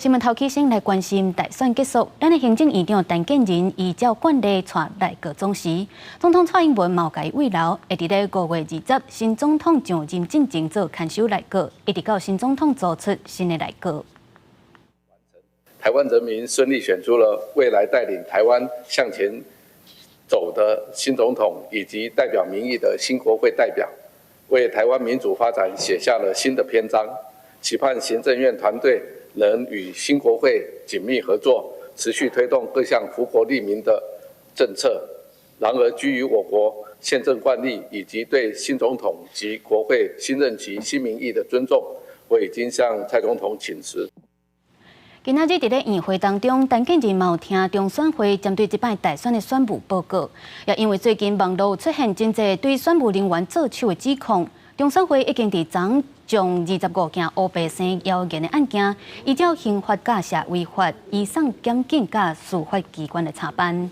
新聞頭起先來關心大選結束，咱的行政院長陳建仁依照慣例帶內閣總辭，總統蔡英文嘛有共伊慰留，會佇咧5月20新總統上任進前做牽手內閣，一直到新總統組出新的內閣。台灣人民順利選出了未來帶領台灣向前走的新總統，以及代表民意的新國會代表，為台灣民主發展寫下了新的篇章。期盼行政院團隊能與新國會緊密合作，持續推動各項福國利民的政策。然而，基於我國憲政慣例以及對新總統及國會新任期新民意的尊重，我已經向蔡總統請辭。今仔日佇咧院會當中，陳建仁嘛有聽中選會針對這擺大選的選務報告，也因為最近網路出現真濟對選務人員做手的指控，中選會已經佇昨將25件烏白生謠言的案件，依照刑法佮社維法移送檢警佮司法機關來查辦。